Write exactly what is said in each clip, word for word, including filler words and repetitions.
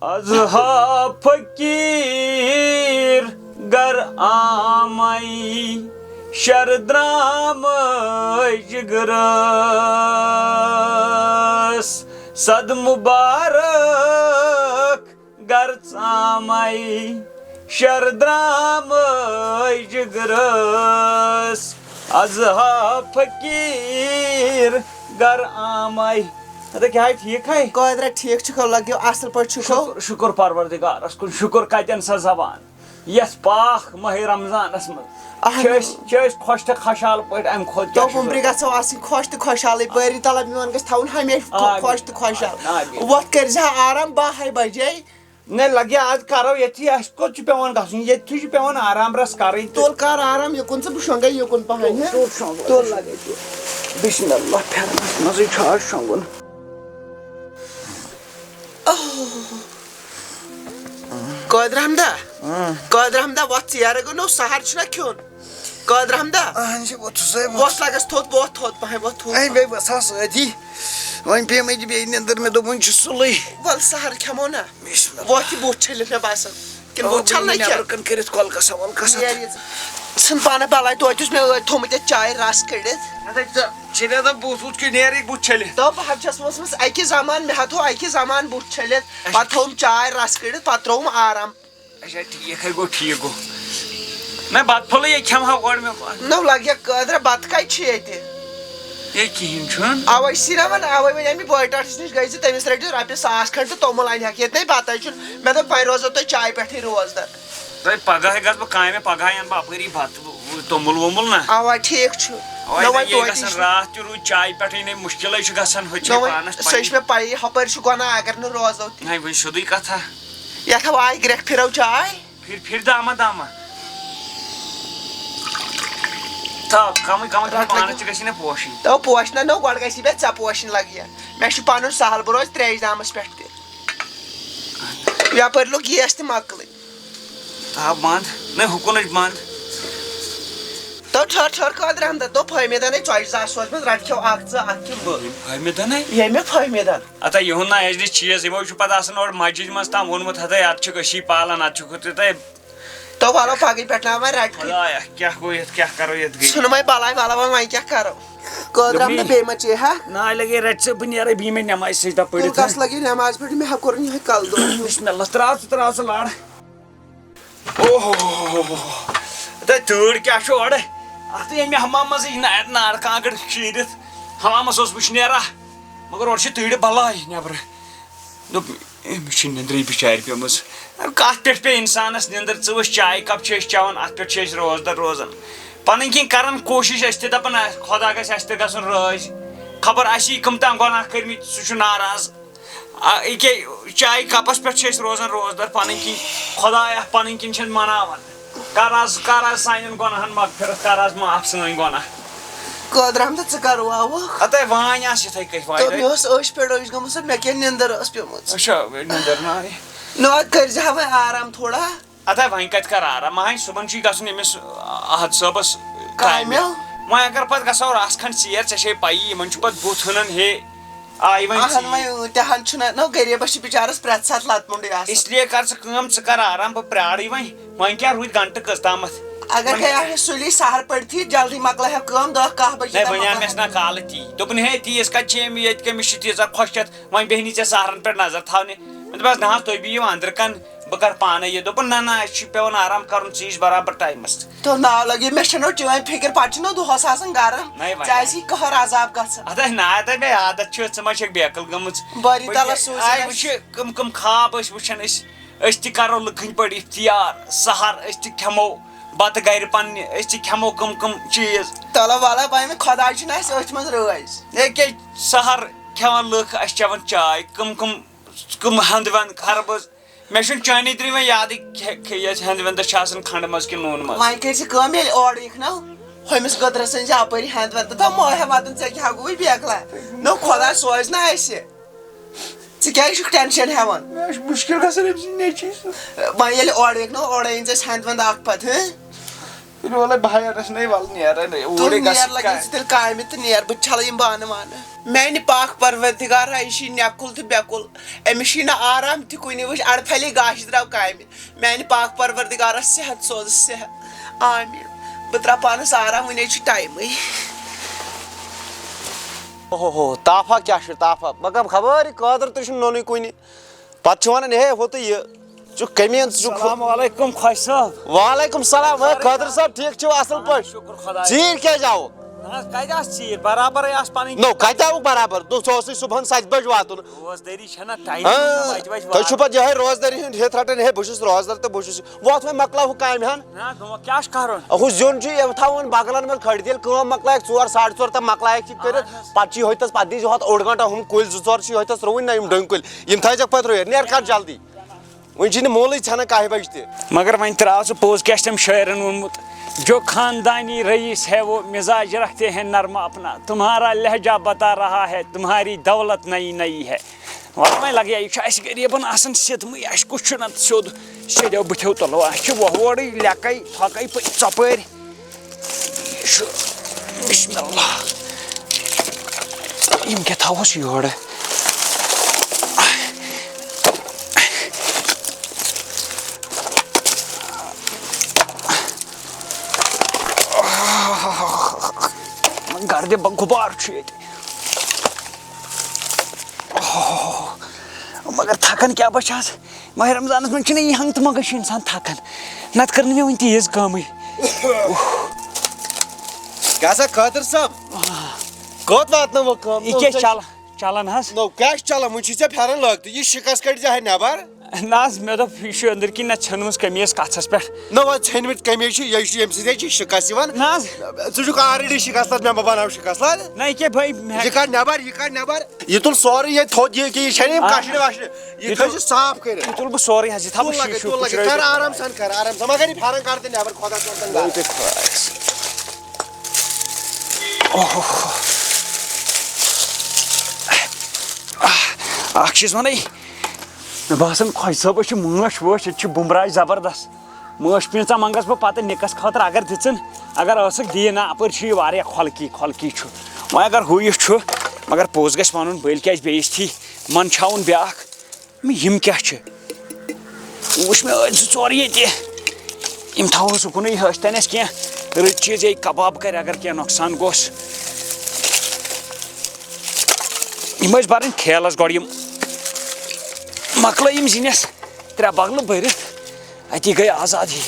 از ہا فقیر گر آمے شر درامے جگرس، صد مبارک گر ژامے شر درامے جگرس، از ہا فقیر گر آمے۔ ادا کیا ہے، ٹھیک ہے؟ قادرہ ٹھیک چھکو، لگیو اصل پٲٹھۍ چھکو؟ شکر، شکر پروردگارس کُن، شکر کتٮ۪ن سا زبان یتھ پاک ماہ رمضانس منٛز اہن۔ چھِ أسۍ، چھِ أسۍ خۄش تہٕ خۄشحال پٲٹھۍ، امہِ کھۄتہٕ کیٛاہ چھُ توکُن برِ ضروٗرت؟ گژھو آسٕنۍ خۄش تہٕ خۄشحالٕے، بٲری تعالیٰ میون گژھِ تھاوُن ہمیشہِ آمین۔ خۄش تہٕ خۄشحال۔ آمین۔ وۄتھ کٔرۍ زِ آرام، باہے بجے۔ نہ لگہِ، آز کرو ییٚتھی، اسہِ کوٚت چھُ پٮ۪وان گژھُن؟ ییٚتھی چھُ پٮ۪وان آرام رس کرٕنۍ تہٕ تُل کر آرام، یُکُن ژٕ، بہٕ شۄنٛگے یُکُن پہن، ہہ؟ تُل شۄنٛگو۔ تُل لگے تُل۔ بسم اللہ، پھیرنس منٛزٕے چھُ آز شۄنٛگُن۔ قٲدر احمدہ، اۭں۔ قٲدر احمدہ، وۄتھ ژٕ یارٕ گوٚو نو، سحر چھُنہ کھیوٚن۔ قٲدر احمدہ، اہن چھِ وۄتھُس ہے، وۄتھ۔ وۄتھ لگس تھوٚد، وۄتھ تھوٚد پہن، وۄتھ تھوٚد۔ اے بیٚیہِ وَسہٕ ہا سۭتی۔ وۄنۍ پیٚیہِ مےٚ تہِ بیٚیہِ نِندٕر، مےٚ دوٚپ وۄنۍ چھُ سُلٕے۔ وَلہٕ سحر کھٮ۪مو نہ۔ بِسمِ اللہ۔ وۄتھ یہِ بُتھ چھٔلِتھ مےٚ باسان۔ کِنہٕ آ، بُتھ چھَل نہ بہٕ کینٛہہ؟ نٮ۪برٕ کَنہِ کٔرِتھ کۄلکَس حوالہٕ کَس اَتھ۔ نیر یہِ ژٕ۔ ژھٕن پانہٕ بَلاے، توتہِ اوس مےٚ ٲدۍ تھوٚمُت یَتھ چاے رَس کٔڑِتھ۔ نہ تہٕ ژٕ چھٔلِتھ نہ بُتھ وُتھ کیُتھ، نیر یہِ بُتھ چھٔلِتھ۔ دوٚپ بہٕ حظ چھَس ووٚسمُت اَکی زمان، مےٚ ہا تھوٚو اَکی زمان بُتھ چھٔلِتھ، اچھا۔ پَتہٕ تھوٚوُم چاے رَس کٔڑِتھ، پَتہٕ ترٛووُم آرام۔ اچھا، ٹھیٖک ہے گوٚو، ٹھیٖک گوٚو۔ نہ، بَتہٕ پھوٚلٕے یے کھٮ۪مہٕ ہا اورٕ مےٚ۔ نہ، لَگہِ کٲدرا، بَتہٕ کَتہِ چھُ ییٚتہِ؟ ہے، کِہیٖنۍ چھُنہٕ۔ اَوَے چھِی نہ وَنان، اَوَے وَنیٛاو مےٚ بٲے ٹاٹھِس نِش، گٔے زِ تٔمِس رٔٹِو رۄپیہِ ساس کھنٛڈ تہٕ توٚمُل اَنہِ ہاکھ ییٚتہِ نَے بَتَے چھُنہٕ۔ مےٚ دوٚپ، وۄنۍ روزو تُہۍ چایہِ پٮ۪ٹھٕے روزدَر۔ تۄہہِ پَگاہ گژھٕ بہٕ کامہِ، پَگاہ یِنہٕ بہٕ اَپٲری بَتہٕ، توٚمُل ووٚمُل نہ۔ اَوا، ٹھیٖک چھُ۔ اَوَے نہ، نہ، وۄنۍ یے توتہِ گژھان چھُ۔ راتھ تہِ روٗد چایہِ پٮ۪ٹھٕے نَے مُشکِلٕے چھُ گژھان، ہُتہِ نہ، چھِ وۄنۍ پانَس سُہ پَیی۔ چھِ مےٚ پَیی، ہُپٲرۍ چھُ گۄناہ اگر نہٕ روزو تہِ۔ نہ، وۄنۍ سیوٚدُے کَتھا۔ یَتھ ہا آے گرٛٮ۪کھ پھِرو چاے۔ پھر، پھر داما داما۔ تھاو، کمٕے، کمٕے، رٹ پانس لگہِ۔ تہِ گژھِ نہ پوشِنۍ۔ تو پوش نہ، نو گۄڈٕ گژھِ مےٚ ژےٚ پوشِنۍ لگہِ۔ مےٚ چھُ پنُن سہل، بہٕ روزٕ تریش دامس پٮ۪ٹھ تہِ۔ یپٲرۍ لوٚگ گیس تہِ مۄکلٕے۔ تھاو بنٛد، نہ ہُکُن ہے بنٛد۔ تو ٹھٔہر، ٹھٔہر، قٲدر احمد، تو فہمیدن ہے ژۄچہِ زٕ آسہٕ سوزمٕژ، رٹ کھیو اکھ ژٕ، اکھ کھیوٚم بہٕ۔ فہمیدن ہے؟ ییٚمہِ فہمیدن۔ اتا یِہُنٛد نہ اَسہِ نِش چیٖز، یِمو چھُ پتہٕ آسان اورٕ مسجدِ منٛز تام ووٚنمُت، ہتے، اتھ چھُکھ أسی پالان، اتھ چھُکھ تہِ تۄہہِ۔ تو والو پگہٕے پٮ۪ٹھ نہ وۄنۍ رٹہِ۔ خدایا، کیٛاہ گوٚو یتھ، کیٛاہ کرو یتھ گٔے؟ ژھٕنہٕ وۄنۍ بلاے والو وۄنۍ، وۄنۍ کیٛاہ کرو؟ قٲدر احمد دوٚپمَے۔ بیٚیہِ ما چے ہا؟ نہ لگے رٹہِ ژٕ، بہٕ نیرے بیٚیہِ مےٚ نٮ۪مازِ سۭتۍ تُل پٔرِتھ۔ کس لگے نٮ۪مازِ پٮ۪ٹھ، مےٚ ہا کوٚر نہٕ یِہوٚے کلہٕ دود۔ بسم اللہ، ترٛاو ژٕ، ترٛاو ژٕ لڑ۔ اوہ، تۄہہِ تۭر کیٛاہ چھو اورٕ؟ اتھ ییٚمہِ حمام منٛزٕے نارِ، نارٕ کانٛگٕر شیٖرِتھ حمامس اوس وٕچھ نیران، مگر اورٕ چھِ تۭرِ بلاے نٮ۪برٕ۔ دوٚپ، أمِس چھِ نِندرٕے بِچارِ پیٚمٕژ۔ کَتھ پٮ۪ٹھ پیٚیہِ اِنسانَس نِندٕر؟ ژٕ وٕچھ، چایہِ کپ چھِ أسۍ چٮ۪وان، اَتھ پٮ۪ٹھ چھِ أسۍ روزدَر روزان۔ پَنٕنۍ کِنۍ کَران کوٗشِش أسۍ تہِ، دَپان، آ، خۄدا گژھِ اَسہِ تہِ گژھُن رٲضۍ۔ خبر اَسہِ یی کٕم تام گۄناہ کٔرمٕتۍ، سُہ چھُ ناراض۔ آ، ییٚکیٛاہ چایہِ کپَس پٮ۪ٹھ چھِ أسۍ روزان روزدَر پَنٕنۍ کِنۍ۔ خۄدایا، پَنٕنۍ کِنۍ چھِنہٕ مَناوان۔ کر آز، کر آز سانٮ۪ن گۄناہن مغفرت، کر آز معاف سٲنۍ گۄناہ۔ قٲدر احمد، ژٕ کر واوکھ؟ ہتے وانۍ آس یِتھے کٔنۍ وانۍ تہٕ مےٚ ٲس أچھ پٮ۪ٹھ أچھ گٔمٕژ، مےٚ کیٛاہ نِندٕر ٲس پیٚمٕژ۔ اچھا، نِندٕر ناے۔ نہ، اَتھ کٔرۍ زِ ہا وۄنۍ آرام تھوڑا۔ ہتے وۄنۍ کتہِ کر آرام؟ وۄنۍ صُبحن چھُے گژھُن أمِس احد صٲبس کامہِ۔ کامہِ؟ وۄنۍ اگر پتہٕ گژھو رژھ کھنڈ ژیر، ژےٚ چھے پَیی یِمن چھُ پتہٕ بُتھ ہُنن ہے۔ آ، یہِ وۄنۍ اہن، ژیٖرۍ۔ وۄنۍ تہِ ہن چھُنہ، نو، غریبس چھُ بِچارس پرٛٮ۪تھ ساتہٕ لتہٕ مۄنڈُے آسان۔ اس لیے کر ژٕ کٲم، ژٕ کر آرام، بہٕ پرٛارٕے وۄنۍ۔ وۄنۍ کیٛاہ روٗدۍ گھنٹہٕ کٔژ تامَتھ؟ اگر وۄنۍ گٔے آسہِ سُلی سحر پٔرتھی، جلدی مۄکلایہِ ہا کٲم، دَہ کاہ بجے نَے، تام وۄنۍ آو مۄکلایہِ مےٚ ہا۔ چھِنہ کالہٕ تی۔ دوٚپُن، ہے، تیٖژ کَتہِ چھِ أمۍ، ییٚتہِ کٔمِس چھِ تیٖژاہ خۄشکٮ۪تھ؟ وۄنۍ بیٚہنی ژےٚ سحرَن پٮ۪ٹھ نظر تھاونہِ۔ مےٚ دوٚپ، بس نہ حظ، تُہۍ بِہِو أنٛدرٕ کَن، بہٕ کَرٕ پانَے یہِ۔ دوٚپُن، نہ، نہ، اَسہِ چھُ پٮ۪وان آرام کَرُن، ژٕ یِیٖزِ برابر ٹایمَس۔ تو ناو لگے، مےٚ چھَنہٕ چٲنۍ فِکر، پَتہٕ چھُنہ دۄہَس آسان گرم۔ نَے وۄنۍ۔ ژےٚ آسی قہر عذاب گژھان۔ اَدٕ نہ، اَدٕ مےٚ عادت چھِ، ژٕ ما چھَکھ بیقل گٔمٕژ؟ بٲری وٕچھ، تعالیٰ سوٗزِن آے اَسہِ۔ وٕچھِ، کٕم کٕم خواب أسۍ وٕچھان أسۍ۔ أسۍ تہِ کَرو لٕکھٕنۍ پٲٹھۍ اِفتیار، سحر، أسۍ تہِ کھٮ۪مو بَتہٕ گَرِ پنٛنہِ، أسۍ تہِ کھٮ۪مو کٕم کٕم چیٖز۔ تَلہ وَلہ، وۄنۍ خۄداے چھُنہٕ اَسہِ أتھۍ منٛز رٲضۍ۔ ییٚکیٛاہ سحر کھٮ۪وان لٕکھ، اَسہِ چٮ۪وان چاے، کٕم کٕم، کٕم ہَنٛد وَنٛد خربٕز۔ مےٚ چھُنہٕ چٲنی درٕے وۄنۍ یادٕے کھے-، کھے-، یَتھ ہٮ۪نٛد وٮ۪نٛدَس چھِ آسان کھنٛڈٕ منٛز کِنہٕ نوٗنہٕ منٛز۔ وۄنۍ کٔرۍ زِ کٲم، ییٚلہِ اورٕ یِکھ نا، ہُمِس گٔدرَس أنۍ زِ اَپٲری ہٮ۪نٛد وٮ۪نٛد۔ دَپان، ماہہِ واتَن ژےٚ کیٛاہ گوٚوُے بیکلا؟ نو، خۄدا سوزِ نا اَسہِ۔ ژٕ کیٛازِ چھُکھ ٹٮ۪نشَن ہٮ۪وان؟ مےٚ چھُ مُشکِل گژھان أمۍ سٕنٛدِ نیٚچی سۭتۍ۔ وۄنۍ ییٚلہِ اورٕ یِکھ نا، اورَے أنۍ زِ اَسہِ ہٮ۪نٛد وٮ۪نٛد اَکھ پَتہٕ، ہہ؟ تُلِو وَلہٕ بہٕ ہا رَچھنَے، وَلہٕ نیرَے نَے، تُل اوٗرۍ نیر، گژھٕ لَگٲیِو کامہِ۔ ژٕ تیٚلہِ کامہِ تہٕ نیر، بہٕ تہِ چھَلہٕ یِم بانہٕ وانہٕ۔ میٛانہِ پاک پروردِگارا، یہِ چھِ نٮ۪کُل تہٕ بٮ۪کُل، أمِس چھِی نہٕ آرام تہِ کُنہِ۔ وٕچھ، اَڑٕ پھَلے گاشہِ درٛاو کامہِ۔ میٛانہِ پاک پروردِگارا، صحت سوز صحت۔ آمیٖن۔ بہٕ ترٛاو پانَس آرام، وٕنے چھُ ٹایمٕے۔ اوہو ہو، تافا کیٛاہ چھُ تافا؟ مگر خبر یہِ قٲدر تہِ چھُنہٕ نوٚنُے کُنہِ۔ پتہٕ چھُ ونان، ہے، ہُہ تہٕ یہِ، ژٕ چھُکھ کٔمیٖن، ژٕ چھُکھ ہُہ۔ السلام علیکم خۄجہِ صٲب۔ وعلیکم السلام، ہے، قٲدر صٲب، ٹھیٖک چھِو، اصٕل پٲٹھۍ؟ شُکُر خۄدایَس۔ ژیٖرۍ کیٛازِ آوُکھ؟ نہ حظ، کَتہِ آسہٕ ژیٖرۍ؟ برابرٕے آسہٕ پَنٕنۍ۔ نو، کَتہِ آوُکھ برابر؟ دُ-، ژٕ اوسُے صُبحن ستہِ بجہِ واتُن۔ روزدٲری چھَنہ ٹایمٕے، ہاں، وَتہِ وَتہِ تۄہہِ چھُو واتُن۔ پَتہٕ یِہوٚے روزدٲری ہُنٛد ہِتھ رَٹان، ہے، بہٕ چھُس روزدار تہٕ بہٕ چھُس، وۄتھ وۄنۍ مۄکلاو ہُہ کامہِ ہَن۔ نہ، دوٚپمَکھ، کیٛاہ چھُ کَرُن؟ ہُہ زیُن چھُ یہِ تھاوُن بغلَن منٛز کھٲلِتھ، ییٚلہِ کٲم مۄکلایَکھ ژور، ساڑٕ ژور تام مۄکلایَکھ یہِ کٔرِتھ، اَہَن حظ۔ پَتہٕ چھِ یِہوٚے تَس، پَتہٕ دیٖزِ ہُتھ اوٚڑ گھنٹہٕ ہُم کُلۍ زٕ ژور چھِ یِہوٚے تَس رُوٕنۍ نہ یِم ڈوٗنۍ کُلۍ، یِم تھٲیزٮ۪کھ پَتہٕ رُوِتھ، نیر کَر جلدی۔ وۄنۍ چھِنہٕ مولٕے ژھٮ۪نان کاہہِ بجہِ تہِ۔ مگر وۄنۍ ترٛاو ژٕ پوٚز، کیٛاہ چھِ تٔمۍ شٲعرن ووٚنمُت، "جو خاندانی رئیس ہے وہ مزاج رکھتے ہیں نرم اپنا، تمہارا لہجہ بتا رہا ہے تمہاری دولت نئی نئی ہے۔" وَلہٕ وۄنۍ لَگہِ، یہِ چھُ اَسہِ غریٖبَن آسان سیوٚدمُے، اَسہِ کُس چھُ نَتہٕ سیوٚد سیٚدیو بٕتھیو تُلو، اَسہِ چھِ وۄہوٲرٕے لٮ۪کَے پھۄکَے پٔتۍ ژۄپٲرۍ۔ یہِ چھُ بسم اللہ۔ یِم کیٛاہ تھاوہوس یورٕ؟ گردِ غبار چھُ ییٚتہِ۔ مگر تھکان کیٛاہ بہٕ چھَس؟ ماہِ رمضانَس منٛز چھُنہٕ یہِ ہنٛگ تہٕ منٛگَے چھُ اِنسان تھکان۔ نَتہٕ کٔر نہٕ مےٚ وٕنہِ تیٖژ کٲمٕے۔ کیٛاہ سا قٲدر صٲب؟ کوٚت واتنٲوٕکھ کٲم؟ یہِ کیٛاہ چھِ چلان؟ چلان حظ۔ نو، کیٛاہ چھِ چلان؟ وٕنہِ چھُے ژےٚ پھٮ۪رَن لٲگتٕے، یہِ شِکَس کٔڑۍ زِ ہے نٮ۪بَر۔ نہ حظ، مےٚ دوٚپ، یہِ چھُ أنٛدٕرۍ کِنۍ نہ ژھیٚنمٕژ قمیٖض کَتھَس پٮ۪ٹھ۔ نہ، وۄنۍ ژھیٚنمٕژ قمیٖض چھِ، یہِ چھُ ییٚمہِ سۭتۍ چھِ شِکَس یِوان۔ نہ حظ۔ ژٕ چھُکھ already شِکَس لَد، مےٚ مہ بَناو شِکَس لَد۔ نہ، یہِ کیٛاہ بھاے، مےٚ یہِ کَڑ نٮ۪بَر، یہِ کَڑ نٮ۪بَر۔ یہِ تُل سورُے ییٚتہِ تھوٚد، یہِ کہِ یہِ چھَنہٕ یِم آ۔ کَشرِ وَشرِ۔ یہِ یہِ تھٲیزِ تُل، صاف کٔرِتھ۔ یہِ تُل بہٕ سورُے حظ، یہِ تھاو تُل بہٕ لَگٲیِتھ، شیٖشہِ تُل لَگٲیِتھ، پھٕٹرٲوِتھ۔ کَر آرام سان، کَر آرام سان، مگر یہِ پھٮ۪رَن کَر تہٕ نٮ۪بَر، خۄدا چھُ آسان گَرِ۔ اوہو۔ اَکھ چیٖز وَنَے، مےٚ باسان خۄجہِ صٲبَس چھِ مٲنٛچھ وٲنٛچھ، ییٚتہِ چھِ بُمبراے زبردست۔ مٲنٛچھ پیٖنٛژاہ منٛگَس بہٕ پَتہٕ نِکَس خٲطرٕ اگر دِژٕن، اگر ٲسٕکھ دِیہِ نہ، اَپٲرۍ چھُ یہِ واریاہ خۄلکی، خۄلکی چھُ۔ وۄنۍ اگر ہُہ یہِ چھُ، مگر پوٚز گژھِ وَنُن، بٔلۍ کیٛازِ بیٚیِس تھی منٛدچھاوُن بیٛاکھ؟ یِم کیٛاہ چھِ؟ وٕچھ مےٚ أتھۍ زٕ ژور ییٚتہِ۔ یِم تھاوہوس اُکنُے، ہٲسۍ تَن اَسہِ کینٛہہ رٕتۍ چیٖز، یے کباب کَرِ اگر کینٛہہ نۄقصان گوٚس۔ یِم ٲسۍ بَرٕنۍ ٹھیلَس گۄڈٕ، یِم مۄکلٲے یِم زِنِس ترٛےٚ بغلہٕ بٔرِتھ، اَتی گٔے آزاد ہی۔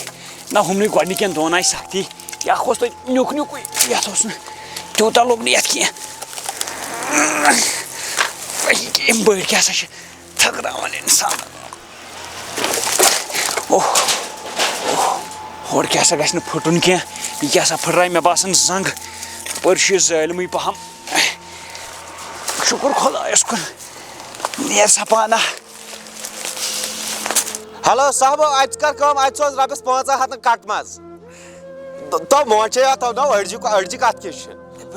نہ ہُمنٕے گۄڈٕنِکٮ۪ن دۄن آسہِ سختی، یہِ اَکھ اوس تۄہہِ نیُک نیُکُے، یَتھ اوس نہٕ تیوٗتاہ لوٚگ نہٕ یَتھ کینٛہہ۔ یِم بٔڑۍ کیٛاہ سا چھِ تھٔکراوان اِنسان۔ اوہ، اوہ، ہورٕ کیٛاہ سا گژھِ نہٕ پھُٹُن کینٛہہ، یہِ کیٛاہ سا پھٕٹرایہِ مےٚ باسان زنٛگ، پٔرشہِ ظٲلمٕے پَہَم۔ شُکُر خۄدایَس کُن، نیر سا پانہ۔ ہیلو صاحبو، اَتہِ کر کٲم، اَتہِ سوز رۄپیَس پانٛژھ ہَتھ نہٕ کَٹہٕ ماز۔ تو مونچے یوت تھاو، نو أڑجہِ، أڑجہِ کَتھ کیٛاہ چھِ؟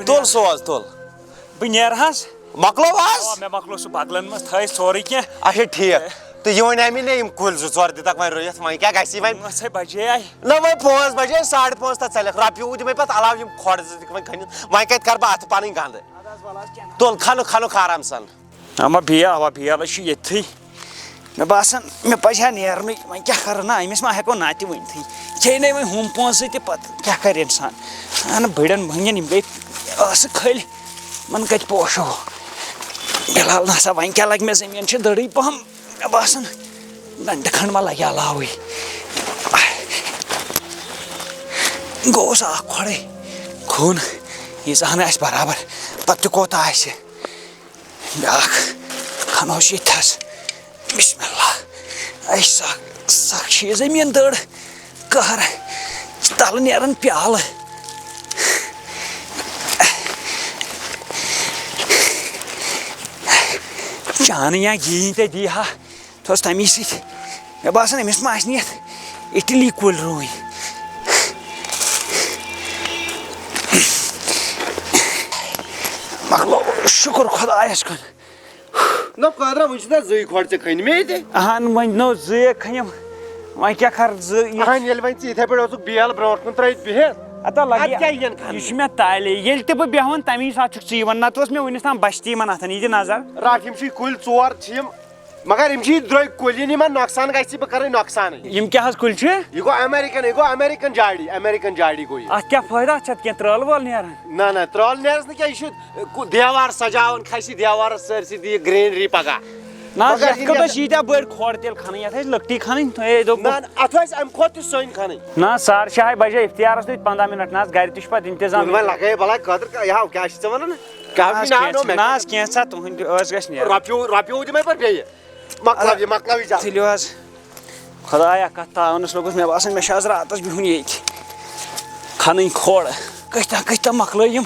تُل سوز، تُل۔ بہٕ نیرٕ حظ۔ مۄکلو حظ؟ اوا، مےٚ مۄکلو سُہ بغلن منٛز، تھٲے سورُے کینٛہہ۔ اچھا، ٹھیٖک۔ تہٕ یہِ وَنیٛاے مےٚ، نہ یِم کُلۍ زٕ ژور دِتکھ وۄنۍ رُوِتھ، وۄنۍ کیٛاہ گژھِ وۄنۍ؟ پانٛژھ ہے بجے آے۔ نہ، وۄنۍ پانٛژھ بجے، ساڑٕ پانٛژھ تہٕ ژَلٮ۪کھ، رۄپیہِ وُہ دِمَے پَتہٕ علاوٕ، یِم کھۄڈ زٕ دِکھ وۄنۍ کھٔنِتھ، وۄنۍ کَتہِ کَرٕ بہٕ اَتھٕ پَنٕنۍ گنٛدٕ؟ تُل، کھَنُکھ، کھَنُکھ آرام سان۔ اما بیل، اوا بیل چھُ ییٚتھٕے۔ مےٚ باسان، مےٚ پَزِ ہا نیرنُے۔ وۄنۍ کیٛاہ کَرو؟ نہ، أمِس ما ہٮ۪کو نَتہِ ؤنۍتھٕے۔ کھیٚیہِ نَے وۄنۍ ہُم پونٛسہٕ تہِ، پَتہٕ کیٛاہ کَرِ اِنسان؟ اَہَن، بٔڑٮ۪ن بٔنگٮ۪ن یِم گٔے ٲسہٕ کھٔلۍ، یِمَن کَتہِ پوشو؟ بِلحال نہ سا، وۄنۍ کیٛاہ لَگہِ مےٚ؟ زٔمیٖن چھِ دٔرٕے پَہَم۔ مےٚ باسان، گَنٹہٕ کھنٛڈ ما لَگہِ علاوٕے۔ گوٚوُس اَکھ کھۄڑٕے کھوٚن، ییٖژاہ ہَن آسہِ برابر، پَتہٕ تہِ کوٗتاہ آسہِ؟ بیٛاکھ کھنو چھِ ییٚتہِ تھَس۔ بسم اللہ۔ اَسہِ سَکھ، سَکھ چھِ یہِ زٔمیٖن دٔر۔ قہر۔ تَلہٕ نیران پیالہٕ۔ چانہٕ یا گیٖنۍ تہِ دی ہا۔ تھوٚس تَمی سۭتۍ۔ مےٚ باسان، أمِس ما آسہِ نہٕ یَتھ اِٹلی کُلۍ رُوٕنۍ۔ مۄکلو، شُکُر خۄدایَس کُن۔ نہ، قادرا، وۄنۍ چھِ تَتھ زٕے کھۄڈ ژےٚ کھٔنۍ مٕتۍ۔ اَہَن، وۄنۍ نو زٕے کھٔنِم۔ وۄنۍ کیٛاہ کَرٕ زٕ یہِ؟ اَہَن، ییٚلہِ وۄنۍ ژٕ یِتھَے پٲٹھۍ اوسُکھ بیل برونٛٹھ کُن ترٛٲوِتھ بِہِتھ، اَدٕ لَگہِ اَدٕ کیٛاہ یِن کھَننہٕ؟ یہِ چھُ مےٚ تالے۔ ییٚلہِ تہِ بہٕ بیٚہوان، تَمی ساتہٕ چھُکھ ژٕ یِوان، نَتہٕ اوس مےٚ وٕنیُک تام بَچتٕے یِمَن اَتھَن۔ یہِ دِ نظر۔ رَٹھ، یِم چھِ کُلۍ ژور چھِ یِم، مگر یِم چھِ یہِ درٛوٚگۍ کُلۍ، یِن یِمَن نۄقصان گژھِ، بہٕ کَرٕ نۄقصانٕے۔ یِم کیٛاہ حظ کُلۍ چھِ؟ یہِ گوٚو اَمیرِکَن، یہِ گوٚو اَمیرِکَن جاڑی، اَمیرِکَن جاڑی گوٚو یہِ۔ اَتھ کیٛاہ فٲیدٕ؟ اَتھ چھِ اَتھ کینٛہہ ترٛٲل وٲل نیران؟ نہ، نہ، ترٛٲل نیرَس نہٕ کینٛہہ، یہِ چھُ کُ-، دیوار سجاوان کھسہِ دیوارس سٲرسٕے، دِ یہِ گرینری پگاہ۔ نہ حظ، مگر یتھ یِم کوٚت یتھ ٲسۍ ییٖتیٛاہ بٔڑۍ کھۄڑ تیٚلہِ کھنٕنۍ؟ یتھ ٲسۍ لٔکٹی کھنٕنۍ، تُہۍ ہے دوٚپوٕ۔ نہ، نہ، اتھ ٲسۍ امہِ کھۄتہٕ تہِ سٔنۍ کھنٕنۍ۔ نہ، ساڑٕ شےٚ ہاے بجے افطارس سۭتۍ پنٛداہ منٹ، نہ حظ، گرِ تہِ چھُ پتہٕ انتظام۔ تُہۍ وۄنۍ لگٲیِو بلاے قدر، کیٛاہ، یہِ ہاو، کیٛاہ چھِ ژےٚ ونان؟ کیٛاہ نہ حظ، چھُ ناو کینٛہہ نوٚو چھُنہٕ، مےٚ؟ نہ حظ، کینٛہہ ژھا، تُہنٛدِ ٲس گژھِ نیرُن۔ رۄپیو، رۄپیو دِمے پتہٕ بیٚیہِ۔ مۄکلاو یہِ، مۄکلاو یہِ زیادٕ۔ تُلِو حظ۔ خدایا، کتھ تاونس لوٚگُس، مےٚ باسان مےٚ چھُ آز راتس بِہُن ییٚتہِ۔ کھنٕنۍ کھۄڑ۔ کۭتیٛاہ، کۭتیٛاہ مۄکلٲے یِم۔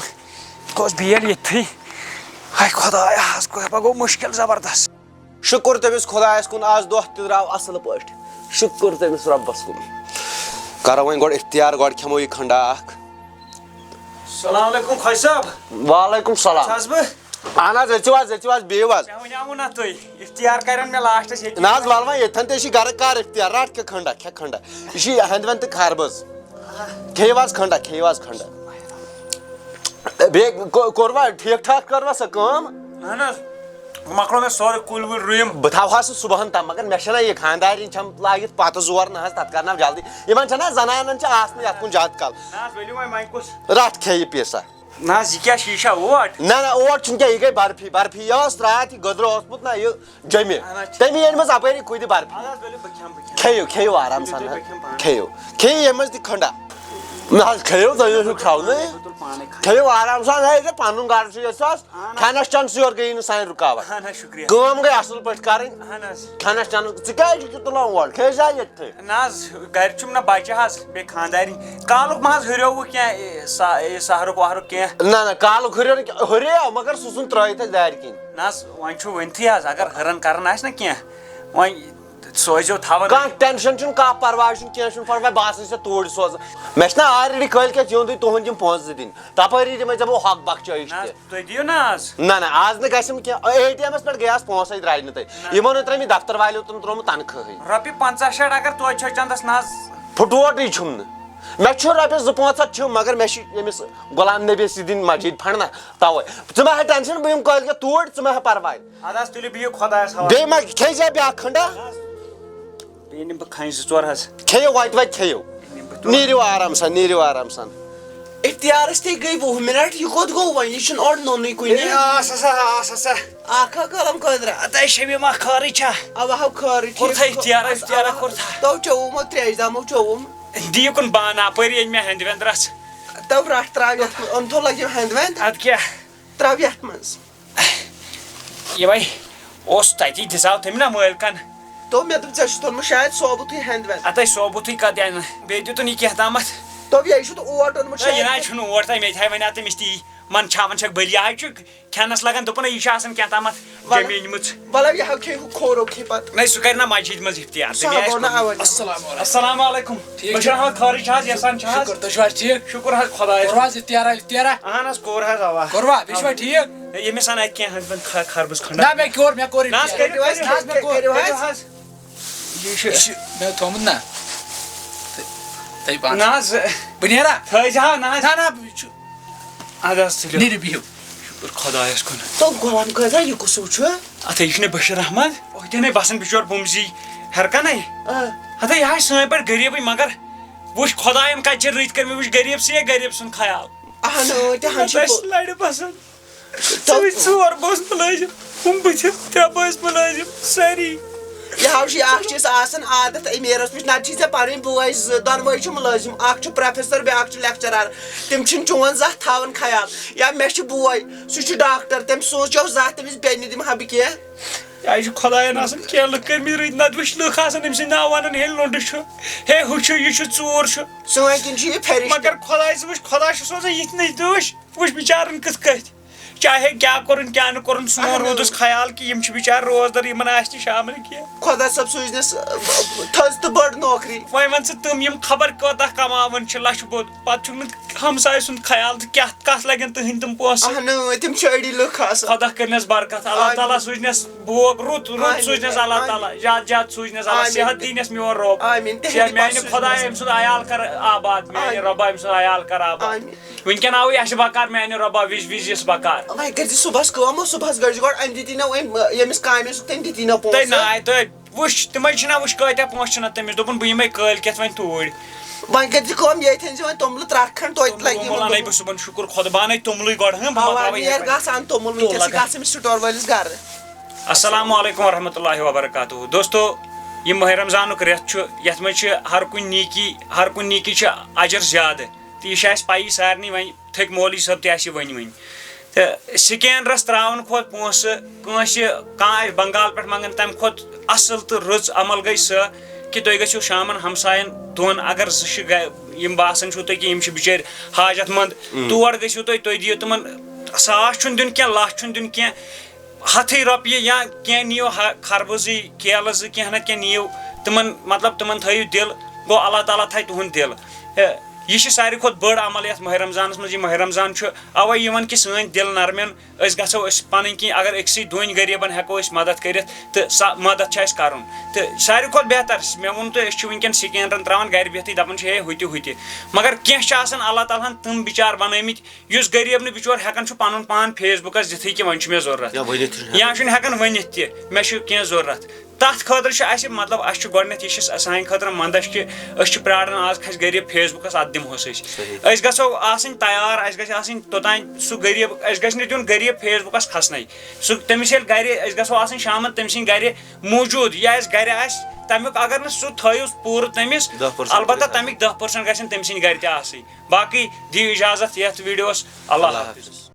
کۄس بیل ییٚتھٕے۔ ہاے خدایا، آز گوٚو، گوٚو مُشکِل زبردست۔ شُکُر تٔمِس خۄدایَس کُن، آز دۄہ تہِ درٛاو اَصٕل پٲٹھۍ۔ شُکُر تٔمِس رۄبَس کُن۔ کَرو وۄنۍ گۄڈٕ اِفتِیار، گۄڈٕ کھٮ۪مو یہِ کھنٛڈا اَکھ۔ السلام علیکم خۄجہِ صٲب۔ وعلیکم السلام۔ چھَس بہٕ؟ اَہَن حظ، أژِو حظ، أژِو حظ، بِہِو حظ۔ مےٚ وَنیٛاوُ نہ تُہۍ، اِفتِیار کَرن مےٚ لاسٹَس ییٚتی۔ نہ حظ، وَلہٕ وۄنۍ ییٚتھٮ۪ن تہِ چھِ گَرٕ، کَر اِفتِیار، رَٹ کھےٚ کھنٛڈا، کھےٚ کھنٛڈا۔ یہِ چھِ یہِ ہٮ۪نٛدوٮ۪نٛد تہٕ خربٕز۔ کھیٚیِو حظ کھنٛڈا، کھیٚیِو حظ کھنٛڈا۔ بیٚیہِ کو-، کوٚروا ٹھیٖک ٹھاک، کٔروا سۄ کٲم؟ اہن حظ، مۄکلو مےٚ سورُے کُلۍ وُلۍ رُیِم۔ بہٕ تھاوہا سُہ صُبحن تام، مگر مےٚ چھَنہ یہِ خانٛدارِنۍ چھَم لٲگِتھ پَتہٕ زور، نہ حظ، تَتھ کَرناو جلدی۔ یِمَن چھَنہ زَنانَن چھِ آسنٕے یَتھ کُن زیادٕ کال۔ نہ حظ، ؤلِو وۄنۍ، وۄنۍ کُس؟ رَٹھ کھے یہِ پیٖسا۔ نہ حظ، یہِ کیٛاہ شیٖشہ اوٹ؟ نہ، نہ، اوٹ چھُنہٕ کینٛہہ، یہِ گٔے برفی، برفی یہِ ٲس راتھ، یہِ گٔدرٕ اوسمُت نہ، یہِ جیٚمہِ۔ اہن حظ۔ تٔمی أنۍ مٕژ اَپٲری کُدِ برفی۔ اَدٕ حظ، ؤلِو، بہٕ کھٮ۪مہٕ، بہٕ کھٮ۪مہٕ۔ کھیٚیِو، کھیٚیِو آرام ؤلِو سان، تُہۍ، ہہ۔ بہٕ کھٮ۪مہٕ پانہٕ۔ کھیٚیِو۔ کھیٚیِو ییٚمہِ منٛز تہِ کھنٛڈا۔ نہ حظ، کھیٚیِو، تۄہہِ اوسوُ کھیٚونُے۔ بہٕ تُلہٕ پانَے کھنٛڈ۔ کھیٚیِو آرام سان، ہے، یہِ پَنُن گرٕ چھُ یَتھ سا۔ اہن حظ۔ کھٮ۪نَس چٮ۪نَس یورٕ گٔیی نہٕ سانہِ رُکاوَٹ۔ اہن حظ، شُکریہ۔ کٲم گٔے اَصٕل پٲٹھۍ کَرٕنۍ۔ اہن حظ۔ کھٮ۪نَس چٮ۪نَس، ژٕ کیٛازِ چھُکھ تُلان اورٕ؟ کھے سا ییٚتہِ۔ نہ حظ، گرِ چھُم نہ بچہِ حظ، بیٚیہِ خانٛدارِنۍ۔ کالُک ما حظ ہُریووُ کینٛہہ، اے، سا-، اے، سحرُک وحرُک کینٛہہ؟ نہ، نہ، کالُک ہُریو نہٕ کینٛہہ، ہُریو، مگر سُہ ژھُن ترٛٲیِتھ اَسہِ دارِ کِنۍ۔ نہ حظ، وۄنۍ چھُ ؤنۍتھٕے حظ، اگر ہٕرن کران آسہِ نہ کینٛہہ، وۄنۍ سوزیو تھاوان۔ کانٛہہ ٹینشن چھُنہٕ، کانٛہہ پرواے چھُنہٕ، کینٛہہ چھُنہٕ پرواے، بہٕ آسَے ژےٚ توٗرۍ سوزان۔ مےٚ چھِنہ already کٲلۍ کٮ۪تھ یُن تہٕ تُہُنٛد یِم پونٛسہٕ زٕ دِنۍ، تپٲری دِمَے ژےٚ بہٕ ہۄکھ بۄکھ چٲیِش نہ حظ، تہِ۔ تُہۍ دِیِو نہ حظ۔ نہ، نہ، آز نہٕ گژھِ نہٕ کینٛہہ۔ اے ٹی ایمَس پٮ۪ٹھ گٔیاس پونٛسَے درٛاے نہٕ تۄہہِ۔ نہ۔ یِمو نہٕ ترٛٲے مٕتۍ دفتر والیو تہٕ نہٕ ترٛوومُت تنخواہٕے۔ رۄپیہِ پنٛژاہ شیٹھ اگر توتہِ چھو چندس نہ حظ۔ پھُٹووٹٕے چھُم نہٕ۔ مےٚ چھُ رۄپیَس زٕ پانٛژھ ہَتھ چھِم، مگر مےٚ چھِ أمِس غلام نبیَس یہِ دِنۍ مسجد پھنٛڈ نہ، تَوَے۔ ژٕ مہ ہےٚ ٹینشن، بہٕ یِمہٕ کٲلۍ کٮ۪تھ توٗرۍ، ژٕ مہ ہےٚ پرواے۔ اَدٕ حظ، تُلِو بِہِو خۄدایَس حوالہٕ۔ بیٚیہِ ما کھیٚیہِ زِ بیٛاکھ کھنٛڈا؟ بیٚیہِ نِمہٕ بہٕ کھنٛجہِ زٕ ژور حظ۔ کھیٚیِو وَتہِ وَتہِ کھیٚیِو۔ نِمہٕ بہٕ تورٕ۔ نیٖرِو آرام سان، نیٖرِو آرام سان۔ اِفتِیارَس تہِ گٔے وُہ مِنَٹ، یہِ کوٚت گوٚو وۄنۍ؟ یہِ چھُنہٕ اورٕ نوٚنُے کُنہِ۔ اے، آس ہسا، آس ہسا۔ اَکھ ہا قلم قٲدرا، اَتھ ہے شیٚمہِ ما خٲرٕے چھا؟ اَوا ہاو خٲرٕے، ٹھیٖک کوٚر تھا چھُ۔ اِفتِیارا، اِفتِیارا اَوا، کوٚر تھا۔ تو چوٚوُم، او ترٛیش دامو چوٚوُم۔ دِ یہِ کُن بانہٕ، اَپٲرۍ أنۍ مےٚ ہٮ۪نٛدِ وٮ۪نٛدِ رَژھ۔ تو رَٹھ ترٛاو یَتھ منٛز، اوٚن تھو لَگیو ہٮ۪نٛدِ وٮ۪نٛدِ۔ اَدٕ کیٛاہ؟ ترٛاو یَتھ منٛز۔ یہِ وَے اوس تَتی، دِژاو تٔمۍ نا مٲلکَن۔ دوٚپ، مےٚ دوٚپ، ژےٚ چھُتھ اوٚنمُت شاید ثوبوٗتٕے ہٮ۪نٛد وٮ۪نٛد۔ اَتَے ثوبوٗتٕے کَتھ اَنہِ؟ بیٚیہِ دیُتُن یہِ کینٛہہ تامَتھ۔ دوٚپ، یہِ چھُتھ اوٹ اوٚنمُت ہے، یہِ شاید۔ نہ حظ چھُنہٕ اوٹ تۄہہِ، مےٚ تہِ ہاے وَنیٛاو تٔمِس تی، من چھاوان چھَکھ بٔلۍ، یہِ حظ چھُ کھٮ۪نَس لَگان، دوٚپُن، یہِ چھُ آسان کینٛہہ تامَتھ وَلہٕ، جیٚمہِ أنۍمٕژ۔ وَلہٕ، یہِ ہا کھیٚیہِ ہُہ کھورو کھیٚیہِ پَتہٕ۔ نہ، سُہ کَرِ نہ مسجد منٛز اِفتِیار، سُہ تٔمۍ ہا آسہِ گوٚو نہ ووٚنمُت۔ اَوَے۔ السلام علیکم۔ السلام علیکم۔ ٹھیٖک بشیٖر چھُ؟ احمد خٲرٕے چھا حظ، یحسان چھا حظ؟ شُکُر، تُہۍ چھِو حظ ٹھیٖک؟ شُکُر حظ خۄدایَس کُن۔ کوٚروٕ حظ اِفتِیارا وِفتِیارا؟ اہن حظ، کوٚر حظ، اوا۔ کوٚروٕ؟ بیٚیہِ چھُوا ٹھیٖک؟ ہے، ییٚمِس اَنہٕ اَتہِ کینٛہہ حظ، وۄنۍ خ-، خربٕز کھنٛڈا۔ نہ، مےٚ کوٚر، مےٚ کوٚر نہ حظ، اِفتِیار۔ کٔرِو حظ، نہ حظ، مےٚ کوٚر۔ کٔرِو حظ۔ یہِ چھُ، یہِ چھُ مےٚ تھوٚومُت نہ۔ تہٕ، تہٕ پانَس۔ نہ حظ۔ بہٕ نیرا؟ تھٲیزِ ہا، نہ حظ۔ نہ، نہ، بہٕ چھُ۔ اَدٕ حظ، تُلِو۔ نیٖرِو، بِہِو۔ شُکُر خۄدایَس کُن۔ تو غلام قٲدرا، یہِ کُس ہیوٗ چھُ؟ اَتھے، یہِ چھُنہ بشیٖر احمد؟ أتھۍ نَے بَسان بِچور بُمزی ہٮ۪رٕ کَنَے۔ آ۔ ہَتَے، یہِ ہا چھِ سٲنۍ پٲٹھۍ غریٖبٕے، مگر وٕچھ خۄدایَن کَتہِ چھِ رٕتۍ کٔرمٕتۍ، وٕچھ غریٖب سٕے غریٖب سُنٛد خیال۔ اَہَن، آ، تہِ ہَن چھِ اَتھ ٲسۍ پوٚ- لَرِ بَسان۔ تو سُے ژور بٲژ مُلٲزِم، ہُم بٕتھِ، ترٛےٚ بٲژ مُلٲزِم، سٲری۔ یہِ ہاو چھُ، اَکھ چھِ اَسہِ آسان عادت أمیٖرَس نِش، نَتہٕ چھِ ژےٚ پَنٕنۍ بوے زٕ، دۄنوَے چھِ مُلٲزِم، اَکھ چھُ پرٛوفیسَر، بیٛاکھ چھُ لیکچرَر۔ تِم چھِنہٕ چون زانٛہہ تھاوان خیال۔ یا مےٚ چھُ بوے، سُہ چھُ ڈاکٹر، تٔمۍ سوٗنٛچو زانٛہہ تٔمِس بیٚنہِ دِمہٕ ہا بہٕ کینٛہہ؟ یہِ چھُ خۄدایَن آسان کینٛہہ لُکھ کٔرمٕتۍ رٕتۍ، نَتہٕ وٕچھ لُکھ آسان أمۍ سٕنٛدۍ ناو وَنان، ہے لۄنٛڈٕ چھُ، ہے ہُہ چھُ، یہِ چھُ، ژوٗر چھُ۔ سٲنۍ کِنۍ چھُ یہِ پھرِشتہٕ۔ مگر خۄداے، ژٕ وٕچھ، خۄدا چھُ سوزان یِتھۍ نٔے دوٗرۍ۔ وٕچھ بِچارَن کِتھ کٔٹھۍ چاہے کیٛاہ کوٚرُن کیٛاہ نہٕ کوٚرُن، سون اہن حظ۔ روٗدُس خیال کہِ یِم چھِ بِچارٕ روزدَر، یِمَن آسہِ نہٕ شامَن کینٛہہ۔ خۄدا صٲب سوٗزنَس، آ، تھٔز تہٕ بٔڑ نوکری۔ وۄنۍ وَن ژٕ، تِم یِم خبر کوتاہ کماوان چھِ، لَچھٕ بوٚد، پَتہٕ چھُکھ نہٕ ہمسایہِ سُنٛد خیال تہٕ کیٛاہ، کَتھ لَگن تٕہٕنٛدۍ تِم پونٛسہٕ؟ اہن، تِم چھِ أڑی لُکھ آسان۔ خۄدا کٔرنَس برکت، اللہ آمین۔ تعالیٰ سوٗزنَس بوگ رُت، رُت آمین۔ سوٗزنَس اللہ آمین۔ تعالیٰ، زیادٕ زیادٕ سوٗزنَس اللہ، آمین۔ صحت دِینَس میون رۄب۔ آمین۔ تِہِنٛدِ صحت، میٛانہِ پاسہٕ خۄدایا، سوٗزنَس۔ أمۍ سُنٛد عیال کَر آباد، میٛانہِ آمین۔ رۄبا، أمۍ سُنٛد عیال کَر آباد۔ آمین۔ وٕنکٮ۪ن آوُے اَسہِ بکار، میٛانہِ رۄبا، وِزِ وِزِ یِس بکار۔ وۄنۍ کٔرۍ زِ صُبحَس کٲم، صُبحَس گٔژھۍ گۄڈٕ أمۍ دِتی نہ أمۍ، ییٚمِس کامہِ اوسُکھ تٔمۍ دِتی نہ تہٕ پونٛسہٕ۔ نہ، تہٕ وٕچھ، تِمَے چھِنہ، وٕچھ کۭتیٛاہ پونٛسہٕ چھِنہ تٔمِس، دوٚپُن بہٕ یِمَے کٲلۍ کٮ۪تھ وۄنۍ توٗرۍ۔ وۄنۍ کٔرۍ زِ کٲم، ییٚتہِ أنۍ زِ وۄنۍ توٚملہٕ ترٛکھ کھنٛڈ، توتہِ توٚملہٕ لَگہِ یِمَن ووٚمُل اَنَے دوٚپُن۔ بہٕ صُبحَن، شُکُر خۄدا، بہٕ اَنَے توٚملٕے گۄڈٕ، ہٕنٛہ، بہٕ اَوا، مۄکلاوَے نیر یِتھ وۄنۍ۔ گژھ اَن توٚمُل، وٕنکٮ۪س توٚملہٕ گژھ أمِس سٹور وٲلِس گَرٕ۔ السلام علیکم ورحمۃ اللہ وبرکاتہ۔ دوستو، یہِ ماہِ رمضانُک رٮ۪تھ چھُ، یَتھ منٛز چھِ ہر کُنہِ نیکی، ہر کُنہِ نیکی چھِ اجر زیادٕ۔ تہٕ یہِ چھِ اَسہِ پَیی سارنٕے، وۄنۍ تھٔکۍ مولوی صٲب تہِ اَسہِ یہِ ؤنۍ ؤنۍ۔ تہٕ سکینرَس ترٛاوَن کھۄتہٕ پونٛسہٕ کٲنٛسہِ، کانٛہہ آسہِ بنگال پٮ۪ٹھ منٛگان، تَمہِ کھۄتہٕ اَصٕل تہٕ رٕژ عمل گٔے سۄ کہِ تُہۍ گٔژھِو شامَن ہمسایَن دۄن، اگر زٕ چھِ گَ-، یِم باسان چھُو تۄہہِ کہِ یِم چھِ بِچٲرۍ حاجت منٛد، اۭں۔ تور گٔژھِو تُہۍ، تُہۍ دِیِو تِمَن، ساس چھُنہٕ دیُن کینٛہہ، لَچھ چھُنہٕ دیُن کینٛہہ، ہَتھٕے رۄپیہِ یا کینٛہہ نِیِو ہا-، خربٕزٕے، کیلہٕ زٕ، کینٛہہ نَتہٕ کینٛہہ نِیِو تِمَن، مطلب، تِمَن تھٲیِو دِل، گوٚو، اللہ تعالیٰ تھایہِ تُہُنٛد دِل۔ اے، یہِ چھِ ساروی کھۄتہٕ بٔڑ عمل یَتھ ماہِ رمضانَس منٛز۔ یہِ ماہِ رمضان چھُ اَوَے یِوان کہِ سٲنۍ دِل نرمن، أسۍ گژھو أسۍ پَنٕنۍ کِنۍ، اگر أکسٕے دۄن غریٖبَن ہٮ۪کو أسۍ مدد کٔرِتھ، تہٕ سۄ مدد چھِ اَسہِ کَرُن۔ تہٕ ساروی کھۄتہٕ بہتر، مےٚ ووٚن تۄہہِ، أسۍ چھِ وٕنکٮ۪ن سکینرَن ترٛاوان گَرِ بِہتٕے، دَپان چھِ، ہے، ہُہ تہِ، ہُہ تہِ۔ مگر کینٛہہ چھِ آسان اللہ تعالیٰ ہَن تِم بِچار بَنٲومٕتۍ، یُس غریٖب نہٕ بِچور ہٮ۪کان چھُ پَنُن پان فیس بُکَس دِتھٕے کہِ وۄنۍ چھُ مےٚ ضوٚرَتھ۔ یا ؤنِتھ چھُنہٕ ہٮ۪کان۔ یا چھُنہٕ ہٮ۪کان ؤنِتھ تہِ، مےٚ چھُ کینٛہہ ضوٚرَتھ۔ تَتھ خٲطرٕ چھُ اَسہِ، مطلب، اَسہِ چھُ گۄڈٕنٮ۪تھ یہِ چھِ سانہِ خٲطرٕ منٛدَچھ کہِ أسۍ چھِ پرٛاران آز کھَسہِ غریٖب فیس بُکَس، اَتھ دِمہوس أسۍ۔ صحیح۔ أسۍ گژھو آسٕنۍ تیار، اَسہِ گژھِ آسٕنۍ توٚتام سُہ غریٖب، اَسہِ گژھِ نہٕ دیُن غریٖب فیس بُکَس کھَسنَے۔ سُہ، تٔمِس ییٚلہِ گَرِ، أسۍ گژھو آسٕنۍ شامَن تٔمۍ سٕنٛدِ گَرِ موٗجوٗد، یا اَسہِ گَرِ آسہِ، تَمیُک اگر نہٕ سُہ تھٲیِو پوٗرٕ تٔمِس، دَہ percent البتہ گژھِ۔ تَمِکۍ دَہ percent گژھن تٔمۍ سٕنٛدِ گَرِ تہِ آسٕنۍ۔ باقٕے دِیِو اِجازت یَتھ ویٖڈیوَس۔ اللہ اللہ حافظ۔ حافظ۔